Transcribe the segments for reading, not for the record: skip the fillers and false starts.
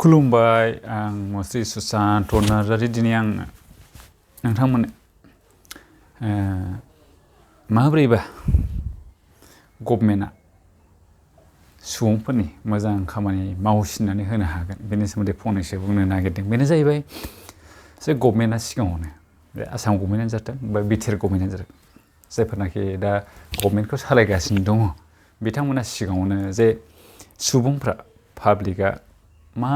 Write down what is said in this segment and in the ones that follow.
खुलुमबाय आं मुस्रि सुशान्त नार्जारि दिनै आं नोंथांमोननो माबोरैबा गभर्नमेन्टआ सुबुंफोरनि मोजां खामानि मावसिननानै होनो हागोन बेनि सोमोन्दै फंनैसो बुंनो नागिरदों। बेनो जाहैबाय जे गभर्नमेन्टआ सिगाङावनो बे आसाम गभर्नमेन्टआनो जाथों बा बिटिआर गभर्नमेन्टआनो जाथों जायफोरनाखि दा गभर्नमेन्टखौ सालायगासिनो दङ बिथांमोना सिगाङावनो जे सुबुंफ्रा पाब्लिकआ मा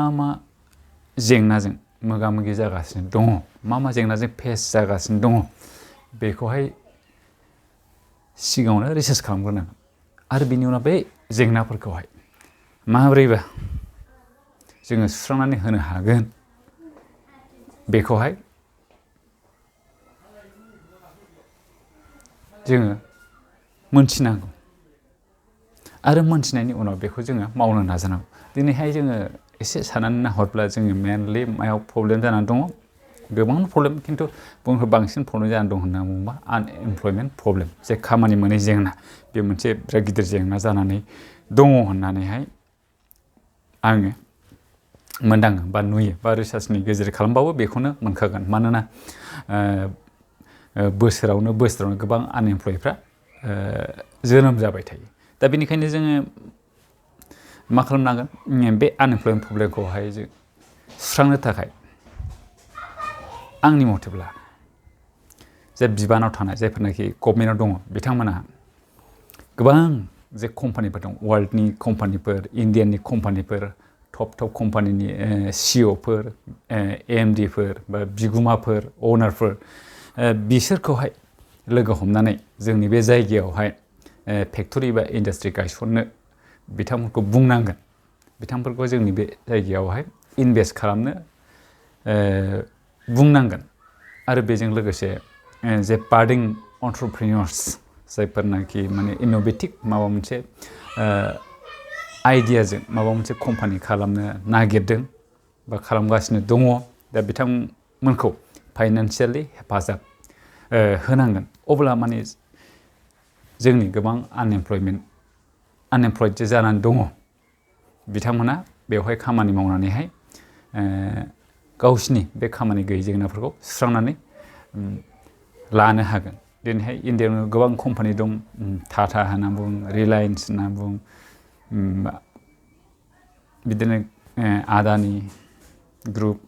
जेंनाजों मोगा मोगि जागासिनो दङ मा जेंनाजों फेस जागासिनो दङ बेखौहाय सिगाङावनो रिसार्च खालामग्रोनांगोन आरो बिनि उनाव बे जेंनाफोरखौहाय माबोरैबा जोङो सुस्रांनानै होनो हागोन बेखौहाय जोङो मोनथिनांगौ आरो मोनथिनायनि उनाव बेखौ जोङो मावनो नाजानांगौ। दिनैहाय जोङो एसे साननानै नाहरब्ला जोङो मेनलि मायाव प्रब्लेम जानानै दङ गोबां प्रब्लेम खिन्थु बुंनो बांसिन प्रब्लेम जानानै दं होनना बुङोबा आनएमप्लयमेन्ट प्रब्लेम जे खामानि मोनै जेंना बे मोनसे बिराद गिदिर जेंना जानानै दङ होननानैहाय आङो मोनदाङो बा नुयो बा रिसार्चनि गेजेरजों खालामबाबो बेखौनो मोनखागोन। मानोना बोसोरावनो गोबां आनएमप्लयफ्रा जोनोम जाबाय थायो। दा बेनिखायनो जोङो मा खालामनांगोन बे आनएमप्लयमेन्ट प्रब्लेमखौहाय जों सुस्रांनो थाखाय आंनि मथेब्ला जे बिबानाव थानाय जायफोरनाखि गभर्नमेन्टआव दङ बिथांमोना गोबां जे कम्पानिफोर दं वर्ल्डनि कम्पानिफोर इण्डियाननि कम्पानिफोर टप कम्पानिनि सिइअफोर एएमडिफोर बा बिगुमाफोर अनारफोर बिसोरखौहाय लोगो हमनानै जोंनि बे जायगायावहाय फेक्टरि बा इन्डास्ट्रि गायसननो बिथांमोनखौ बुंनांगोन बिथांफोरखौ जोंनि बे जायगायावहाय इनभेस्ट खालामनो बुंनांगोन आरो बेजों लोगोसे जे बार्डिं एन्टारप्रेन्योर्स जायफोरनाखि माने इन'भेटिभ माबा मोनसे आइडियाजों माबा मोनसे कम्पानि खालामनो नागिरदों बा खालामगासिनो दङ दा बिथांमोनखौ फाइनान्सियेलि हेफाजाब होनांगोन। अब्ला माने जोंनि गोबां आनएमप्लयड जे जानानै दङ बिथांमोना बेवहाय खामानि मावनानैहाय गावसिनि बे खामानि गैयै जेंनाफोरखौ सुस्रांनानै लानो हागोन। दिनैहाय इण्डियायावनो गोबां कम्पानि दं टाटा होनना बुं रिलायन्स होनना बुं बिदिनो आदानि ग्रुप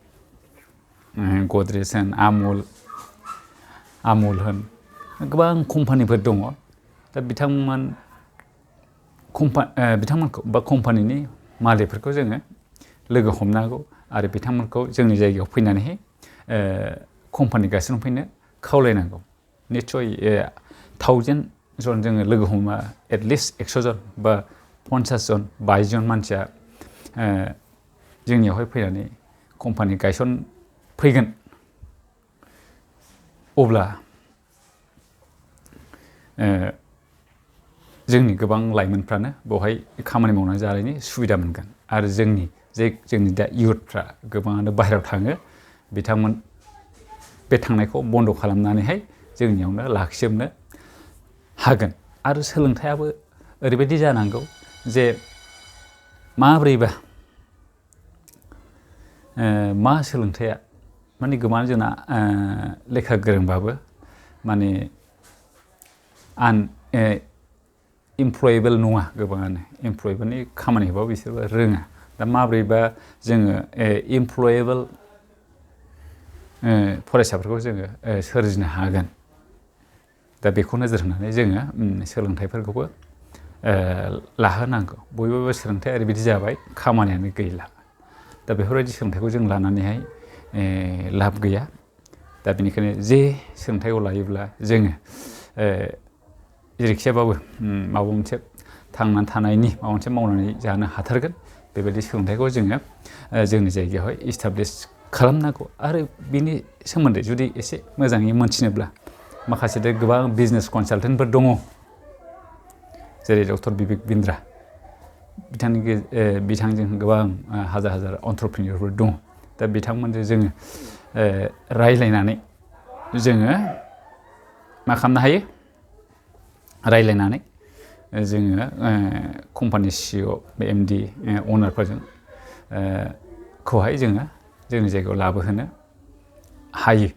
गद्रेज होन आमुल होन गोबां कम्पानिफोर दङ। दा बिथांमोनखौ बा कम्पानिनि मालिकफोरखौ जोङो लोगो हमनांगौ आरो बिथांमोनखौ जोंनि जायगायाव फैनानैहाय कम्पानि गायसनफैनो खावलायनांगौ। निस्सय 1000 जन जोङो लोगो हमो एटलिस्ट 100 जन बा 50 जन 22 जन मानसिया जोंनियावहाय फैनानै कम्पानि गायसनफैगोन अब्ला जोंनि गोबां लाइमोनफ्रानो बेवहाय खामानि मावनानै जानायनि सुबिदा मोनगोन आरो जोंनि दा इयुथफ्रा गोबाङानो बाहेरायाव थाङो बिथांमोन बे थांनायखौ बन्द' खालामनानैहाय जोंनियावनो लाखिजोबनो हागोन। आरो सोलोंथाइयाबो ओरैबायदि जानांगौ जे माब्रैबा मा सोलोंथाइया माने गोबाङानो जोंना लेखा गोरोंबाबो माने इमप्लयेबल नङा गोबाङानो इमप्लयेबलनि खामानिखौबो बिसोरबो रोङा। दा माब्रैबा जोङो इमप्लयेबल फरायसाफोरखौ जोङो सोरजिनो हागोन दा बेखौ नोजोर होनानै जोङो सोलोंथाइफोरखौबो लाहोनांगौ। बयबो सोलोंथाइया ओरैबायदि जाबाय खामानियानो गैला दा बेफोरबायदि सोलोंथाइखौ जों लानानैहाय लाब गैया। दा बेनिखायनो जे सोलोंथाइखौ लायोब्ला जोङो जेरैखिजाबाबो माबा मोनसे थांनानै थानायनि माबा मोनसे मावनानै जानो हाथारगोन बेबायदि सोलोंथाइखौ जोङो जोंनि जायगायावहाय इस्टाब्लिस खालामनांगौ। आरो बिनि सोमोन्दै जुदि एसे मोजाङै मोनथिनोब्ला माखासे गोबां बिजनेस कनसालटेन्टफोर दङ जेरै डक्टर बिबेक बिन्द्रा बिथांजों गोबां हाजार एन्टारप्रेन्योरफोर दङ। दा बिथांमोनजों जोङो रायज्लायनानै जोङो मा खालामनो हायो रायज्लायनानै जोङो कम्पानि सिइअ एमडि अनारफोरजों खौहाय जोङो जोंनि जायगायाव लाबोहोनो हायो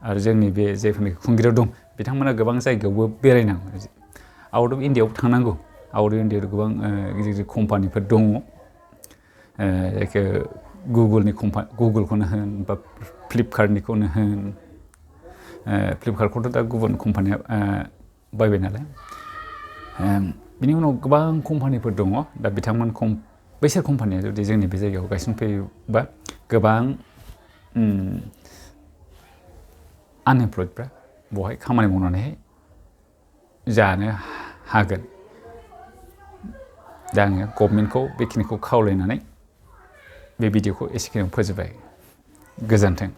आरो जोंनि बे जायफोरनाखि खुंगिरियाव दं बिथांमोना गोबां जायगायावबो बेरायनांगौ आउट अफ इण्डियायाव थांनांगौ आउट अफ इण्डियायाव गोबां गिदिर गिदिर कम्पानिफोर दङ जायखो गुगोलखौनो होन बा फ्लिपकार्टनिखौनो होन फ्लिपकार्टखौथ' दा गुबुन कम्पानिया बायबाय नालाय बिनि उनाव गोबां कम्पानिफोर दङ दा बिथांमोन बैसोर कम्पानिया जुदि जोंनि बे जायगायाव गायसनफैयोबा गोबां आनएमप्लयडफ्रा बेवहाय खामानि मावनानैहाय जानो हागोन दा आङो गभर्नमेन्टखौ बेखिनिखौ खावलायनानै बे भिडिअखौ एसेखिनियाव फोजोबबाय गोजोन्थों